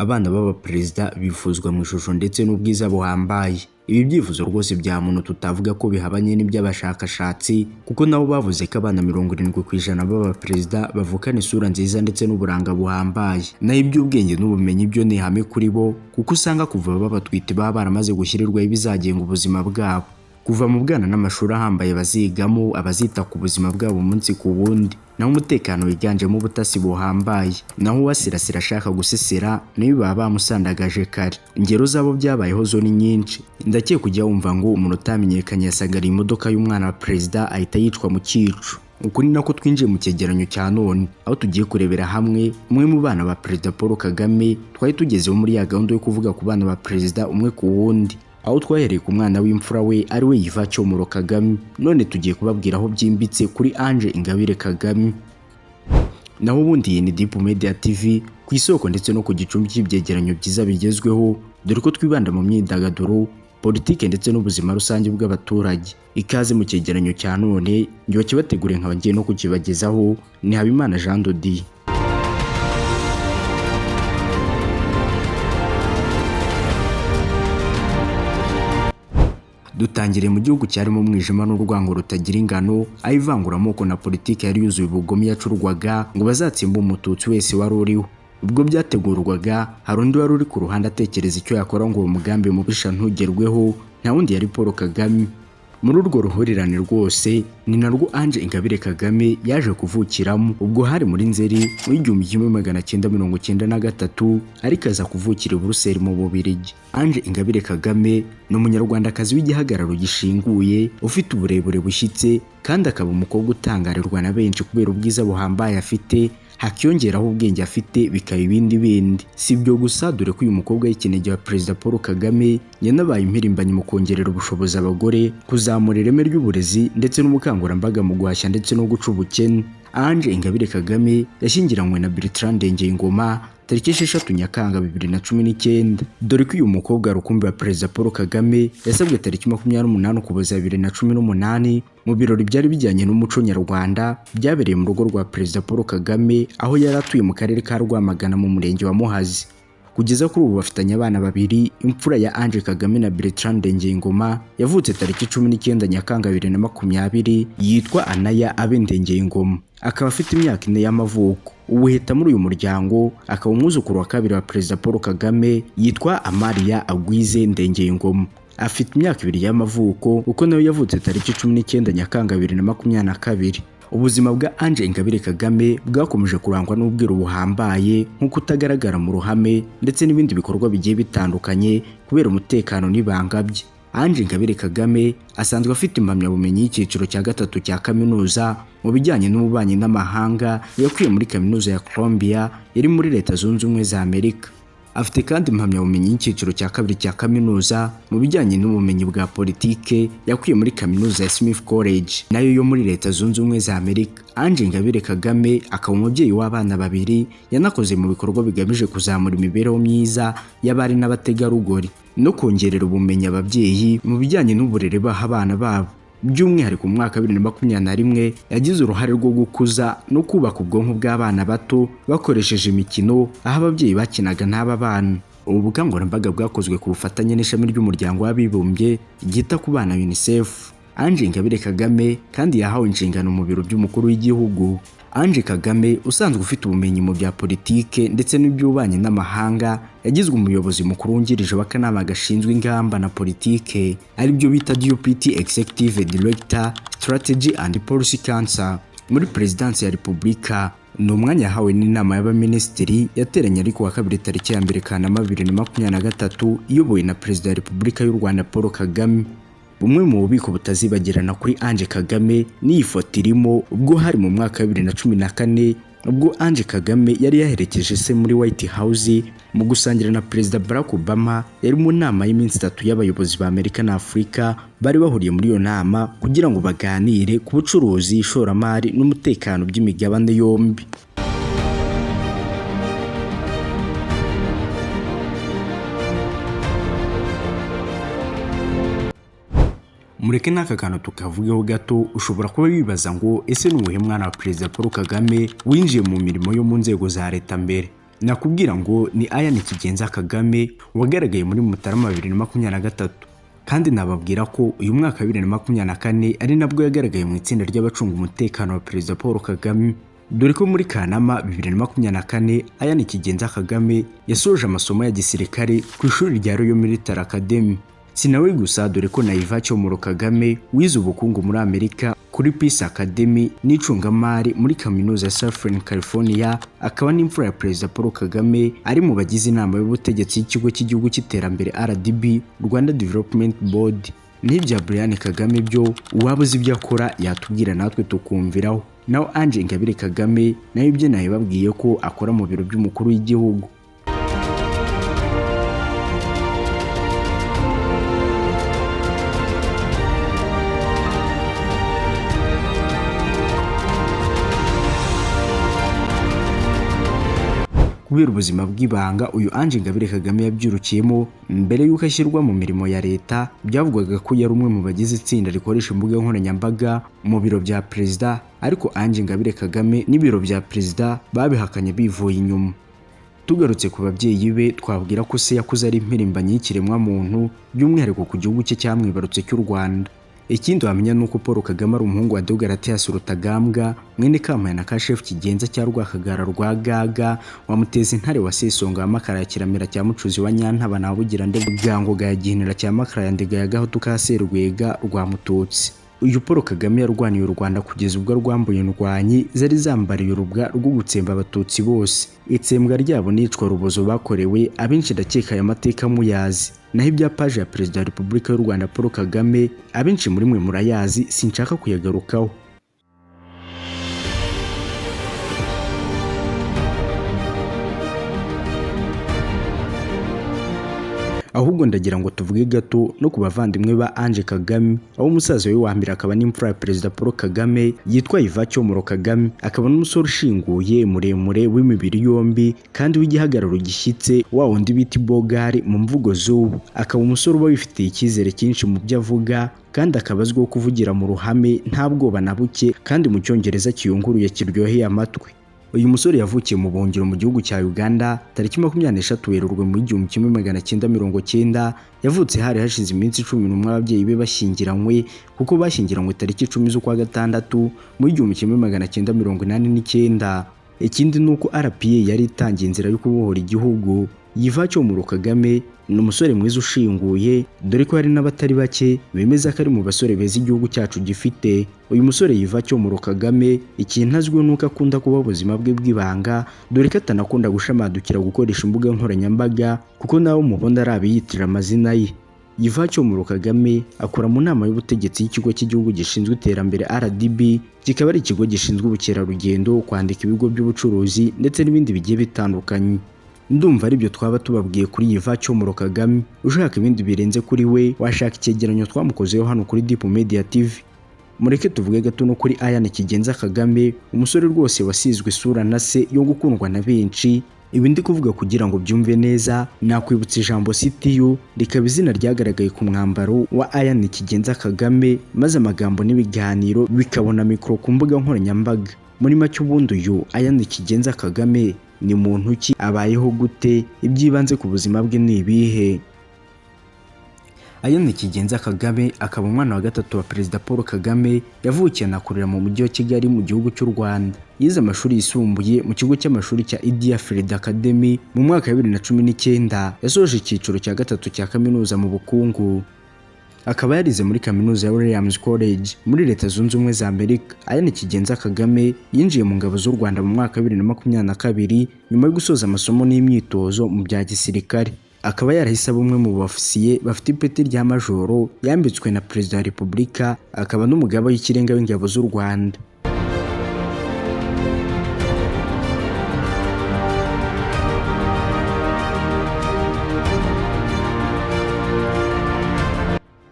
Abana b'abaperezida bifuzwa mu ishusho ndetse n'ubwiza buhambaye. Ibi byifuzo rwose bya muntu tutavuga ko bihabanye n'iby'abashakashatsi, kuko nabo bavuze ko abana 70% b'abaperezida bavukana isura nziza ndetse n'uburanga buhambaye. Naho iby'ubwenge n'ubumenyi byo ni ihame kuri bo, kuko usanga kuva babatwite baba baramaze gushyirirwaho ibizagenga ubuzima bwabo. Kuva mu bwana n'amashuri ahambaye bazigamo, abazita ku buzima bwabo umunsi ku wundi. Naho umutekano wiganjemo ubutasi buhambaye. Naho uwasirasira ashaka gusesera, nawe baba bamusandagaje kare. Ingero zabo byabayeho zo ni nyinshi. Ndakeka ujya wumva ngo umuntu utamenyekanye yasagariye imodoka y'umwana wa perezida ahita yicwa mu cyico. Uku ni nako twinjiye mu cyegeranyo cya none, aho tugiye kurebera hamwe umwe mu bana ba Perezida Paul Kagame twari tugezeho muri ya gahunda yo kuvuga ku bana ba perezida umwe ku wundi, aho twahereye ku mwana w'imfura we ari we Yvan Cyomoro Kagame. None tugiye kubabwiraho byimbitse kuri Ange Ingabire Kagame. Naho ubundi iyi ni Deep Media TV, ku isoko ndetse no ku gicumbi cy'ibyegeranyo byiza bigezweho, dore ko twibanda mu myidagaduro, politike ndetse n'ubuzima rusange bw'abaturage. Ikaze mu cyegeranyo cya none, njye wakibateguriye nkaba ngiye no kukibagezaho, ni Habimana Jean de Dieu. Dutangiriye mu gihugu cyarimo umwijima n'urwango rutagira ingano, aho ivanguramoko na politiki yari yuzuye ubugome yacurwaga ngo bazatsimbe umututsi wese wari uriho. Ubwo byategurwaga, hari undi wari uri ku ruhande atekereza icyo yakora ngo uwo mugambi mubisha ntugerweho, nta wundi yari Paul Kagame. Muri urwo ruhurirane rwose ni narwo Ange Ingabire Kagame yaje kuvukiramo, ubwo hari muri Nzeri mu 1993, ariko aza kuvukira i Buruseli mu Bubiligi. Ange Ingabire Kagame ni umunyarwandakazi w'igihagararo gishinguye, ufite uburebure bushyitse, kandi akaba umukobwa utangarirwa na benshi kubera ubwiza buhambaye afite, hakiyongeraho ubwenge afite bikaba ibindi bindi. Si ibyo gusa, dore ko uyu mukobwa w'ikinege wa Perezida Paul Kagame yanabaye impirimbanyi mu kongerera ubushobozi abagore, kuzamura ireme ry'uburezi ndetse n'ubukangurambaga mu guhashya ndetse no guca ubukene. Ange Ingabire Kagame yashyingiranywe na Bertrand Ndengeyingoma tariki 6 Nyakanga 2019. Dore ko uyu mukobwa rukumbi wa Perezida Paul Kagame yasabwe tariki 28 Ukuboza 2018 mu birori byari bijyanye n'umuco nyarwanda byabereye mu rugo rwa Perezida Paul Kagame, aho yari atuye mu karere ka Rwamagana mu murenge wa Muhazi. Kugeza kuri ubu bafitanye abana babiri, imfura ya Ange Kagame na Bertrand Ndengeyingoma yavutse tariki 19 Nyakanga 2020, yitwa Anaya Abe Ndengeyingoma, akaba afite imyaka 4 y'amavuko. Ubuheta muri uyu muryango akaba umwuzukuru wa kabiri wa Perezida Paul Kagame, yitwa Amaria Agwize Ndengeyingoma, afite imyaka 2 y'amavuko, kuko nawe yavutse tariki 19 Nyakanga 2022. Ubuzima bwa Ange Ingabire Kagame bwakomeje kurangwa n'ubwiru buhambaye, nko kutagaragara mu ruhame ndetse n'ibindi bikorwa bigiye bitandukanye kubera umutekano n'ibanga bye. Ange Ingabire Kagame asanzwe afite impamyabumenyi y'icyiciro cya 3 cya kaminuza mu bijyanye n'ububanyi n'amahanga yakuye muri kaminuza ya Columbia iri muri Leta Zunze Ubumwe za Amerika. Afite kandi impamyabumenyi y'icyiciro cya 2 cya kaminuza mu bijyanye n'ubumenyi bwa politike yakuye muri kaminuza ya Smith College nayo yo muri Leta Zunze Ubumwe za Amerika. Ange Ingabire Kagame akaba umubyeyi w'abana babiri, yanakoze mu bikorwa bigamije kuzamura imibereho myiza y'abari n'abategarugori no kongerera ubumenyi ababyeyi mu bijyanye n'uburere baha abana babo. By'umwihariko mu mwaka wa 2021 yagize uruhare rwo gukuza no kubaka ubwonko bw'abana bato bakoresheje imikino, aho ababyeyi bakinaga n'aba bana. Ubu bukangurambaga bwakozwe ku bufatanye n'ishami ry'umuryango w'abibumbye ryita ku bana UNICEF. Ange Ingabire Kagame kandi yahawe inshingano mu biro by'umukuru w'igihugu. Ange Kagame usanzwe ufite ubumenyi mu bya politike ndetse n'iby'ububanyi n'amahanga, yagizwe umuyobozi mukuru wungirije w'akanama gashinzwe ingamba na politike, aribyo bita Deputy Executive Director Strategy and Policy Council muri Perezidansi ya Repubulika. Ni umwanya yahawe n'inama y'abaminisitiri yateranye ariko wa kabiri tariki ya 1 Kanama 2023, iyobowe na Perezida wa Repubulika y'u Rwanda Paul Kagame. Bumwe mu bubiko butazibagirana kuri Ange Kagame n'iyi foto irimo, ubwo hari mu mwaka wa 2014, ubwo Ange Kagame yari yaherekeje se muri White House mu gusangira na Perezida Barack Obama. Yari mu nama y'iminsi 3 y'abayobozi ba Amerika na Afurika bari bahuriye muri iyo nama kugira ngo baganire ku bucuruzi, ishoramari n'umutekano by'imigabane yombi. Mureke n'aka kantu tukavugeho gato. Ushobora kuba wibaza ngo ese ni uwuhe mwana wa Perezida Paul Kagame winjiye mu mirimo yo mu nzego za leta mbere? Nakubwira ngo ni Ian Kigenza Kagame wagaragaye muri Mutarama 2023, kandi nababwira ko uyu mwaka wa 2024 ari nabwo yagaragaye mu itsinda ry'abacunga umutekano wa Perezida Paul Kagame, dore ko muri Kanama 2024 Ian Kigenza Kagame yasoje amasomo ya gisirikare ku ishuri rya Royal Military Academy. Si nawe gusa, dore ko na Yvan Cyomoro Kagame wize ubukungu muri Amerika kuri Peace Academy n'icungamari muri kaminuza ya Southern California, akaba n'imfura ya Perezida Paul Kagame, ari mu bagize inama y'ubutegetsi y'ikigo cy'igihugu cy'iterambere RDB, Rwanda Development Board. N'ibya Brian Kagame byo uwaba uzi ibyo akora yatubwira natwe tukumviraho. Naho Ange Ingabire Kagame nayo ibyo nabibabwiye ko akora mu biro by'umukuru w'igihugu. Kubera ubuzima bw'ibanga uyu Ange Ingabire Kagame yabyirukiyemo mbere y'uko ashyirwa mu mirimo ya leta, byavugwaga ko yari umwe mu bagize itsinda rikoresha imbuga nkoranyambaga mu biro bya perezida, ariko Ange Ingabire Kagame n'ibiro bya perezida babihakanye bivuye inyuma. Tugarutse ku babyeyi be, twabwira ko se yakuze ari impirimbanyi y'ikiremwamuntu, by'umwihariko ku gihugu cye cyamwibarutse cy'u Rwanda. Ikindi wamenya ni uko Paul Kagame ari umuhungu wa Deogratias Rutagambwa, mwene Kampayana ka Chef Kigenza cya Rwakagara rwa Gaga, wa Muteza Intare wa Sesonga wa Makara ya Kiramira cya Mucuzi wa Nyantaba na Bugirande bwa Ngoga ya Gihinira cya Makara ya Ndega ya Gahutu ka Serwega rwa Mututsi. Uyu Paul Kagame yarwaniye u Rwanda kugeza ubwo rwambuye indwanyi zari zambariye urubwa rwo gutsemba abatutsi bose. Itsembwa ryabo n'iyicwa rubozo bakorewe abenshi ndakeka aya mateka muyazi. Naho ibya paji ya Perezida wa Repubulika y'u Rwanda Paul Kagame abenshi muri mwe murayazi, sinshaka kuyagarukaho. Ahubwo ndagira ngo tuvuge gato no ku bavandimwe ba Ange Kagame, aho umusaza we wa mbere akaba n'imfura ya Perezida Paul Kagame yitwa Yvan Cyomoro Kagame, akaba n'umusore ushinguye muremure w'imibiri yombi kandi w'igihagararo gishyitse, wa wundi bita ibogari mu mvugo z'ubu. Akaba umusore uba wifitiye icyizere cyinshi mu byo avuga, kandi akaba azwiho kuvugira mu ruhame nta bwoba na buke, kandi mu cyongereza kiyunguruye kiryoheye amatwi. Uyu musore yavukiye mu buhungiro mu gihugu cya Uganda tariki 23 Werurwe mu 1990. Yavutse hari hashize iminsi 11 ababyeyi be bashyingiranywe, kuko bashyingiranywe tariki 10 z'ukwa gatandatu mu 1989. Ikindi ni uko RPA yari itangiye inzira yo kubohora igihugu. Yvan Cyomoro Kagame ni umusore mwiza ushinguye, dore ko hari n'abatari bake bemeza ko ari mu basore beza igihugu cyacu gifite. Uyu musore Yvan Cyomoro Kagame ikintu azwiho nuko akunda kuba ubuzima bwe bw'ibanga, dore ko atanakunda gushamadukira gukoresha imbuga nkoranyambaga, kuko nawe umubona ari abiyitirira amazina ye. Yvan Cyomoro Kagame akora mu nama y'ubutegetsi y'ikigo cy'igihugu gishinzwe iterambere RDB, kikaba ari ikigo gishinzwe ubukerarugendo, kwandika ibigo by'ubucuruzi ndetse n'ibindi bigiye bitandukanye. Ndumva aribyo twaba tubabwiye kuri Yvan Cyomoro Kagame. Ushaka ibindi birenze kuri we washaka icyegeranyo twamukozeho hano kuri Deep Media TV. Mureke tuvuge gato no kuri Ian Kigenza Kagame, umusore rwose wasizwe isura na se yo gukundwa na benshi. Ibi ndi kuvuga kugira ngo byumve neza, nakwibutsa ijambo CTU rikaba izina ryagaragaye ku mwambaro wa Ian Kigenza Kagame, maze amagambo n'ibiganiro bikabona mikoro ku mbuga nkoranyambaga. Muri make ubundi uyu Ian Kigenza Kagame ni muntu ki, abayeho gute, ibyibanze ku buzima bwe ni ibihe? Ian Kigenza Kagame akaba umwana wa gatatu wa Perezida Paul Kagame, yavukiye anakurira mu mujyi wa Kigali mu gihugu cy'u Rwanda. Yize amashuri yisumbuye mu kigo cy'amashuri cya Idia Freda Academy. Mu mwaka wa 2019 yasoje icyiciro cya gatatu cya kaminuza mu bukungu. Akaba yarize muri kaminuza ya Williams College muri Leta Zunze Ubumwe za Amerika. Ian Kigenza Kagame yinjiye mu ngabo z'u Rwanda mu mwaka wa 2022 nyuma yo gusoza amasomo n'imyitozo mu bya gisirikare. Akaba yarahise aba umwe mu bofisiye bafite ipeti rya majoro yambitswe na Perezida wa Repubulika, akaba n'umugaba w'ikirenga w'ingabo z'u Rwanda.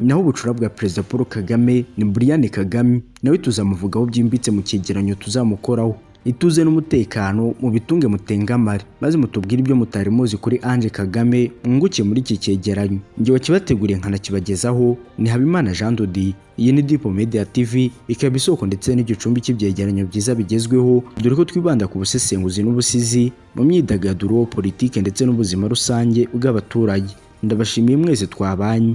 Naho ubucura bwa Perezida Paul Kagame ni Brian Kagame, nawe tuzamuvugaho byimbitse mu cyegeranyo tuzamukoraho. Ituze n'umutekano mubitunge mutengamare, maze mutubwire ibyo mutari muzi kuri Ange Kagame mwungukiye muri iki cyegeranyo. Njye wakibateguriye nkanakibagezaho ni Habimana Jean Dodi. Iyi ni Deep Media TV, ikaba isoko ndetse n'igicumbi cy'ibyegeranyo byiza bigezweho, dore ko twibanda ku busesenguzi n'ubusizi mu myidagaduro, politike ndetse n'ubuzima rusange bw'abaturage. Ndabashimiye mwese twabanye.